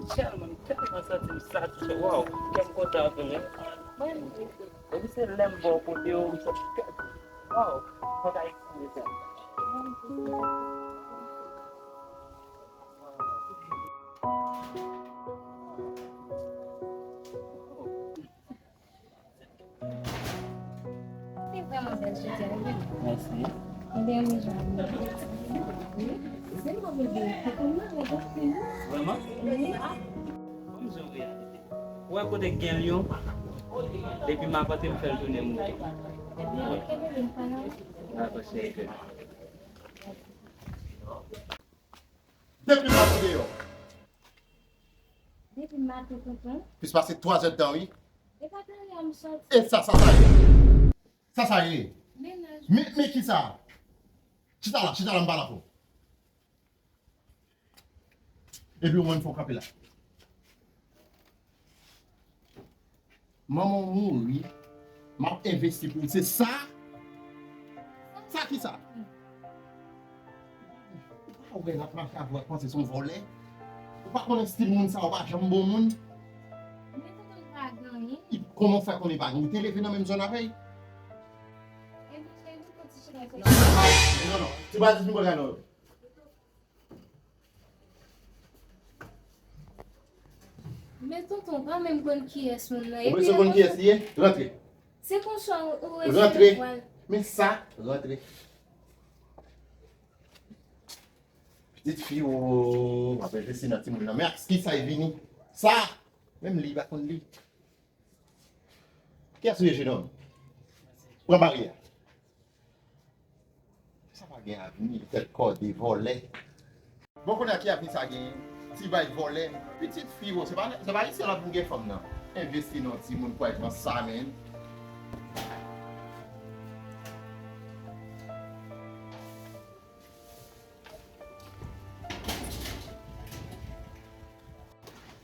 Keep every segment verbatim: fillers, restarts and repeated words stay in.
Tèlman, m tèlman santi m satisfè. Waw, kè m kontan anpil, wi. Mwen, depi se lè m bò kote w, m santi kè m, waw, m pa ka eksprime sa. Se vrèman bèl jodi a, wi. Mèsi. Ebyen, nou jwenn. Wi. Se mwen, bebe. Ou konn mwen, mwen konn mwen. Vrèman? Wi. Ban m di w yon reyalite. Ou wè kote k gen lyon? Depi m apante, m fè l tounen mouri. Ebyen, ok, bebe, m pa nan. Dakò, cheri. Depi maten deyò. Depi maten, tonton. Plis pase twa zè d tan, wi. E pa dèyè m soti. E sa, sa, sa ye? Sa, sa ye? Mennaj. Men, men ki sa? Chita la, chita la, m pale avè w. Epi ou menm fè w kanpe la. Manman w mouri, m ap envesti pou ou. Se sa? Sa ki sa? Ou pa wè l ap mache avè w, panse se yon vòlè? Ou pa konnen stil moun sa, ou pa janm bon moun? Men tonton pa gen anyen. Kòman w fè konnen pa gen? Ou te leve nan menm zòn avè l? E mwen fè yon ti chita. Non, non, non. Ti Badis, nou pa ka non. Men tonton, pa menm konn kiyès moun nan. Ou bezwen konn kiyès li ye? Rantre. Se konsa ou, ou resevwa l. Rantre. Men sa, rantre. Pitit fi, ou, w ap envesti nan timoun nan. Men ak ki sa y vini? Sa! Menm li, li pa konn li. Kiyès ou ye, jenòm? Pran mari a. Sa pa gen avni, tèt kòde, vòlè. Bon, kounye a ki avni sa genyen? Ti bay vòlè. Pitit fi, wo, se pa, se pa isit la pou gen fanm nan. Envesti nan timoun, kwè nan sa, men.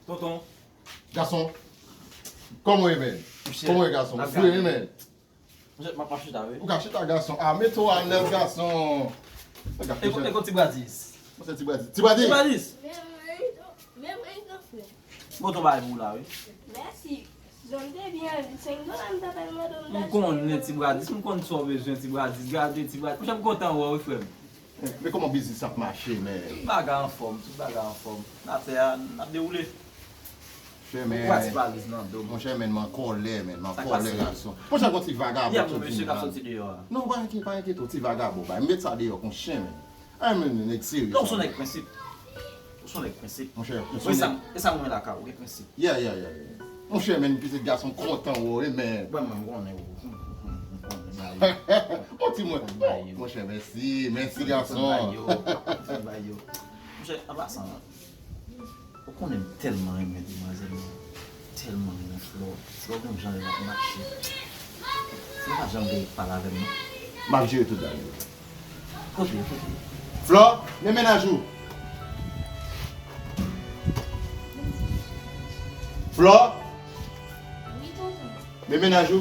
Tonton. Gason. Kòman w ye, men? Monchè, kòman w ye, gason? Ou fre wi, men. Monchè, m ap chita, wi. Ou ka chita, gason. A, mete w alèz, gason. E kote, kote Ti Bradis? Monchè, Ti Bradis. Ti Bradis! Ti Bradis! Men mwen, men mwen, gran frè. Bon, tonton bay pou ou la, wi. Mèsi. Zòn te byen, senk dola m ta pral mande w. M konnen, Ti Bradis, m konn sa w bezwen, Ti Bradis. Gade, Ti Bradis. Monchè, m kontan wè w, wi, frè m. Men kòman biznis ap mache, men? Tout bagay anfòm, tout bagay anfòm. N ap fè a, n ap dewoule. Monchè, men, ou pa ti valiz nan do m. Monchè, men, m an kòlè, men, m an kòlè, gason. Monchè, gon ti vagabon sot vin la. Non, pa enkyete, pa enkyete w, ti vagabon, bay. M met sa deyò kon chen, men. Ay, men, nèg serye. Non, ou se yon nèg prensip. Ou se yon nèg prensip. Monchè, ou se yon nèg. E sa m renmen lakay ou, gen prensip. Yeah, yeah, yeah, yeah. Monchè, men, pitit gason kontan wè w, men. Bon, mwen, m konnen ou. M konnen, m konnen. On ti mwen. Monchè, mèsi, mèsi, gason. Monchè, an pasan, ou konnen m tèlman renmen demwazèl mwen. Tèlman renmen Flò. Flò gon jan l ap mache. Flò pa janm vle pale avè m, non. M ap jere tout bagay. Kote, kote? Flò, men mennaj ou. Flò. Wi, tonton. Men mennaj ou.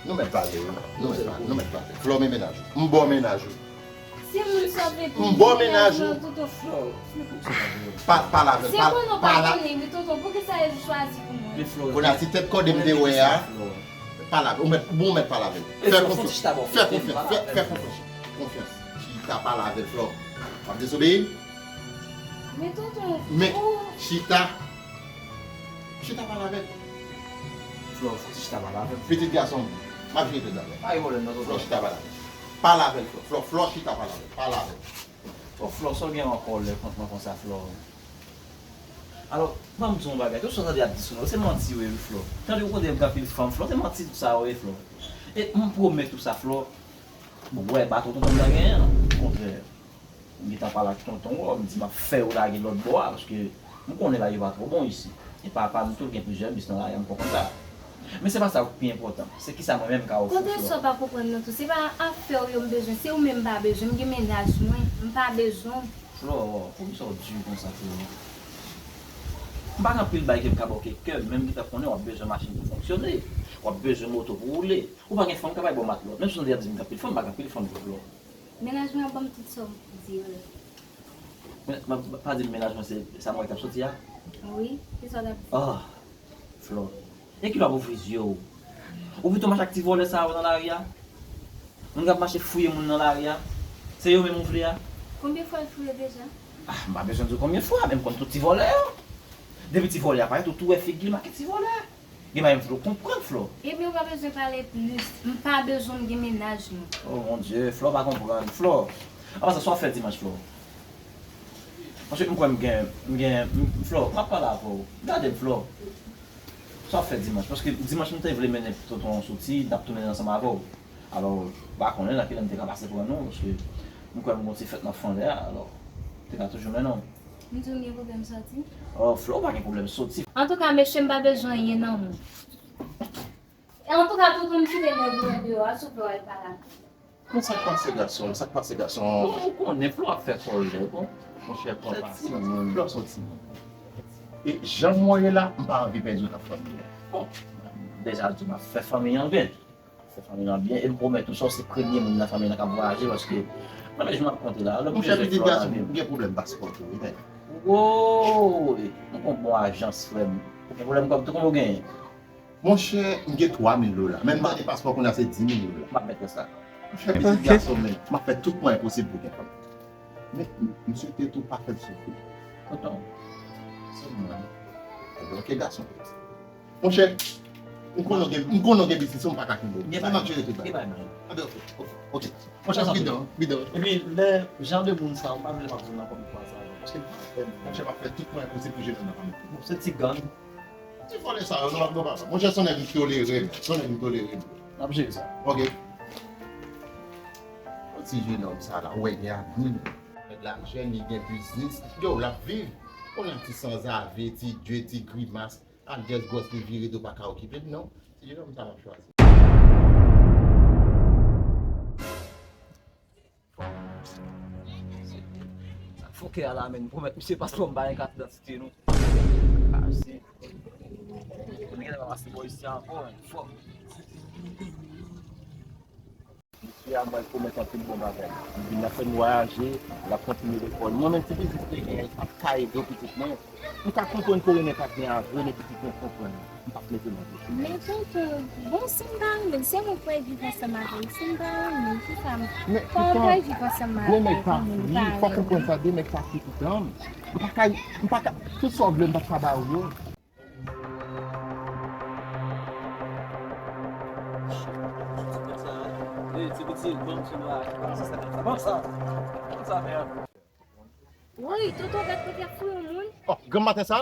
Nou mèt pale, wi. Nou mèt pale, nou mèt pale. Flò, men mennaj ou. M ba w mennaj ou. Si moun sa vle pou m ba w mennaj ou. Tonton Flò. Pa, pale avè l. Se konnen w pa konnen, wi, tonton. Poukisa yo chwazi pou mwen? Kounye a, ti tèt kòde m te wè a. Pale avè l. Ou mèt, bon, ou mèt pale avè l. Fè konfyans. Fè konfyans. Fè, fè konfyans. Konfyans. Chita pale avè l, Flò. W ap dezobeyi? Men tonton, men chita. Chita pale avè l. Flò, fò ti chita pale avè l. Pitit gason m, m ap jere tout bagay. Pa gen pwoblèm non, tonton. Flò, chita pale avè l. Pale avè l, Flò. Flò, Flò, chita pale avè l. Pale avè l. O Flò, sa w gen an kòlè kont mwen konsa, Flò? Alò, ban m di w yon bagay. Tout sa w tande y ap di sou mwen, se manti yo ye, wi, Flò. Tande w konnen m gen anpil fanm, Flò, se manti tout sa yo ye, Flò. E m pwomèt ou sa, Flò, ou wè bato tonton m nan genyen an. Okontrè. M gentan pale ak tonton w, m di m ap fè yo lage lòt bò a, paske m konnen bagay yo pa twò bon isit. E papa m tou gen plizyè bis nan lari a, m konprann sa. Men se pa sa k pi enpòtan, se kisa mwen menm m ka ofri w. Kote sa w pa konprann nan tou, se pa afè w yo m bezwen, se ou menm m pa bezwen, m gen mennaj mwen, m pa bezwen w. Flò, poukisa w di konsa, Flò? M pa gen anpil bagay ke m ka ba w ke kè m, men m gentan konnen w ap bezwen machin pou fonksyone, w ap bezwen moto pou woule. Ou pa gen fanm k ap bay ba w matlòt, menm si w tande y ap di m gen anpil fanm, m pa gen anpil fanm vre, Flò. Mennaj mwen ap ban m tout sa w di yo la. Men, pa, pa di m mennaj mwen se Samuel k ap soti a? Wi, kisa w t ap di? Ah, Flò. E kilè w ap ouvri zye w? Ou pito mache ak ti vòlè sa yo nan lari a? Moun k ap mache fouye moun nan lari a? Se yo menm ou vle a? Konbyen fwa l fouye deja? Ah, m pa bezwen di w konbyen fwa, men m konn tout ti vòlè yo. Depi ti vòlè a parèt, ou tou wè figi l make ti vòlè. Gen bagay m vle w konprann, Flò. Ebyen, ou pa bezwen pale plis. M pa bezwen m gen mennaj nou. Oh, mon Dieu, Flò pa konprann. Flò. Apa sa, sa w ap fè dimanch, Flò? Paske m kwè m gen, m gen, m, Flò, m ap pale avè w. Gade m, Flò. Sa w ap fè dimanch? Paske dimanch, m te vle mennen tonton soti, n t ap tounen ansanm avè w. Alò, m pa konnen nan kilè m te ka pase pran nou, paske m kwè m gon ti fèt nan fanlè a, alò, m te ka toujou mennen w. M di w m gen pwoblèm soti? Oh, Flò, ou pa gen pwoblèm soti. Antouka, mesye, m pa bezwen anyen nan moun. E antouka, tonton, m kite nèg mwen deyò a, souple w al pale ak li. Bon, sa k pase, gason? Sa k pase, gason? Bon, ou konnen, Flò ap fè kòlè, bon. Monchè, pran pasyans. Flò soti. E jan m wè w ye la, m pa anvi pèdi w nan fanmi an. Bon, deja di w m ap fè fanmi an byen. Fè fanmi an byen, e m pwomèt ou sa, w se premye moun nan fanmi an k ap vwayaje, paske nan men jou m ap konte la, lè m bezwen Flò nan vi m. Monchè, pitit gason m, m gen pwoblèm paspò tou, wi, nèg. Woy! M gon bon ajans, frè m. Ou gen pwoblèm kòb tou, konbyen w genyen? Monchè, m gen twa mil dola. Men m tande paspò kounye a se dis mil dola. M ap mèt fè sa. Monchè, pitit gason m, men m ap fè tout mwayen posib pou gen fanmi. Men, m, m swete tou pa fè l soufri. Tonton, se mwen. Ebyen, oke, gason. Monchè, m konnen w gen, m konnen w gen biznis ou, m pa ka kenbe w. Sa m ap jere tout bagay. Anben, oke, oke, oke. Monchè, bidon, bidon. Epi, lè jan de moun sa, ou pa vle m ap jwenn nan fanmi kwa sa, non. Paske m pa fè, monchè, m ap fè tout mwayen posib pou jere nan fanmi. Bon, se ti gang. Ti vòlè sa yo, non, non, papa. Monchè, se yon nèg m tolere, men. Se yon nèg m tolere. N ap jere sa. Oke. Yon ti jenòm sa la, ou wè gen avni. Nèg la jèn, li gen biznis. Yo, l ap viv. Konnen ti sanzave, ti dye, ti grimas. Alyas gwòs li vire do pa ka okipe l, non. Ti jenòm sa m ap chwazi. Sa fòkè a la menm, pwomèt misye paspò m pa gen kat idantite non. Pase. Mwen genlè pa pase bò isi a ankò, fòk. Mesye a, mwen pwomèt anpil bon bagay. Li vin la fè n vwayaje, l ap kontinye lekòl. Mwen menm, ti pitit te gen, ap ka ede pitit mwen. M ka konprann ke w renmen patnè a vre, men pitit mwen konprann. M p ap mete nan pwoblèm. Men tonton, bon, si m pa renmen l, se mwen k pral viv ansanm avè l. Si m pa renmen l, kisa m, kòman m pral viv ansanm avè l? Men kòman, de nèg pa fri, fò w konprann sa, de nèg pa fri toutan. M pa ka, m pa ka, tout sa w vle, m p ap ka ba w yo. Hey, ti pitit, bon, ti nwa. Kòman sa, sa, kòman sa, kòman sa fè a? Woy, tonton, gad kote y ap fouye yon moun. Oh, granm maten sa?